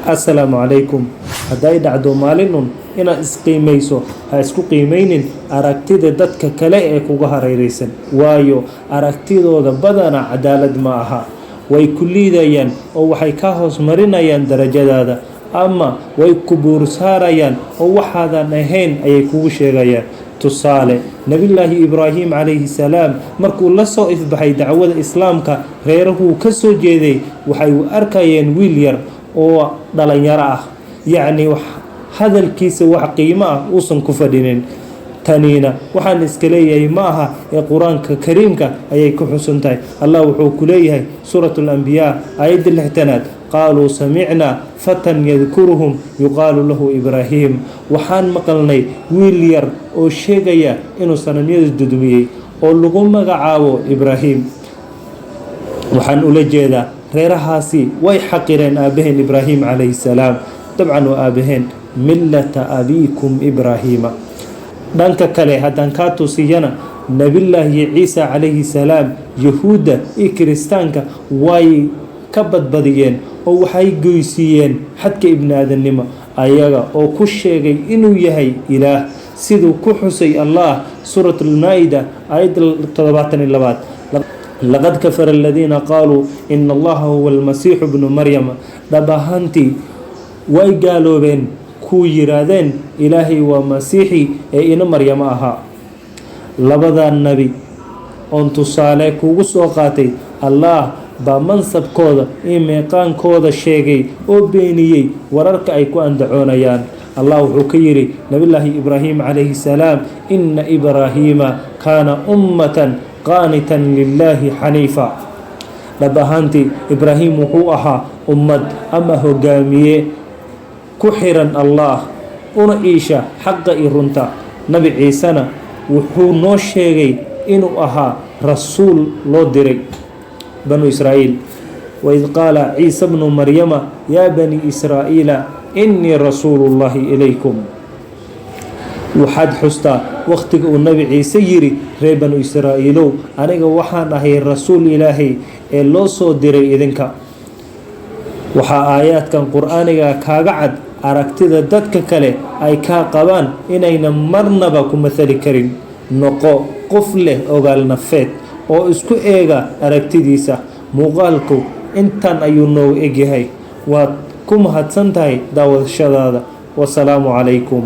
Assalaamu calaykum. Hadday dhacdo maalin un inaad isqiimayso, ha isku qiimaynin aragtida dadka kale ee kuga hareeraysan, waayo aragtidooda badanaa cadaalad ma aha. Way ku liidayaan oo waxay kaa hoos marinayaan darajadaada, ama way ku buursaarayaan oo waxaadan ahayn ayay kugu sheegayaan. Tusaale, Nebillaahi Ibraahim calayhi salaam markuu la soo ifbaxay dacwada Islaamka, reerahuu ka soo jeeday waxay u arkayeen wiil yar oo dhalinyaro ah, yacni hadalkiisa wax qiimo ah uusan ku fadhinin. Taniina waxaan iska leeyahay ma aha ee Qur-aanka Kariimka ayay ku xusan tahay. Allah wuxuu ku leeyahay Suurat Alambiyaa, aayadda 60aad: "Qaaluu samicnaa fatan yadkuruhum yuqaalu lahu Ibraahim." Waxaan maqalnay wiil yar oo sheegaya inuu sanamyada dudumiyey oo lagu magacaabo Ibraahim. Waxaan ula jeedaa, reerahaasi way xaqireen aabaheen Ibraahim calayhi salaam. Dabcan waa aabaheen, "Millata abiikum Ibraahiima." Dhanka kale haddaan kaa tusiyana, Nebillaahi Ciisa calayhi salaam Yahuudda iyo Kiristaanka way ka badbadiyeen oo waxay goysiiyeen xadka ibni aadannimo, ayaga oo ku sheegay inuu yahay Ilaah, siduu ku xusay Allah Suurat Almaa-ida, aayadda 72aad: "Laqad kafara aladiina qaaluu ina Allaha huwa almasiixu bnu Maryama." Dhab ahaantii way gaaloobeen kuu yiraahdeen Ilaahay waa Masiixi ee ina Maryamo ahaa. Labadaa nabi oon tusaale kugu soo qaatay, Allah baa mansabkooda iyo meeqaankooda sheegay oo beeniyey wararka ay ku andacoonayaan. Allah wuxuu ka yidhi Nabillaahi Ibraahim calayhi salaam: "Ina Ibraahiima kaana ummatan qaanitan lilaahi xaniifa." Dhab ahaantii Ibraahim wuxuu ahaa ummad ama hogaamiye ku xiran Allah, una iisha xaqa iyo runta. Nabi Ciisena wuxuu noo sheegay inuu ahaa rasuul loo diray Banu Israa'iil: "Waid qaala Ciisa bnu Maryama yaa bani Israa'iila innii rasuulu llahi ilaykum." Waxaad xustaa wakhtiga uu Nabi Ciise yiri: "Reer Banu Israa'iilow, aniga waxaan ahay rasuul Ilaahay ee loo soo diray idinka." Waxaa aayaadkan Qur-aaniga kaaga cad aragtida dadka kale ay kaa qabaan inayna marnaba ku mathali karin. Noqo qof leh ogaal nafeed oo isku eega aragtidiisa. Muuqaalku intan ayuu noogu egyahay. Waad ku mahadsan tahay daawashadaada. Wasalaamu calaykum.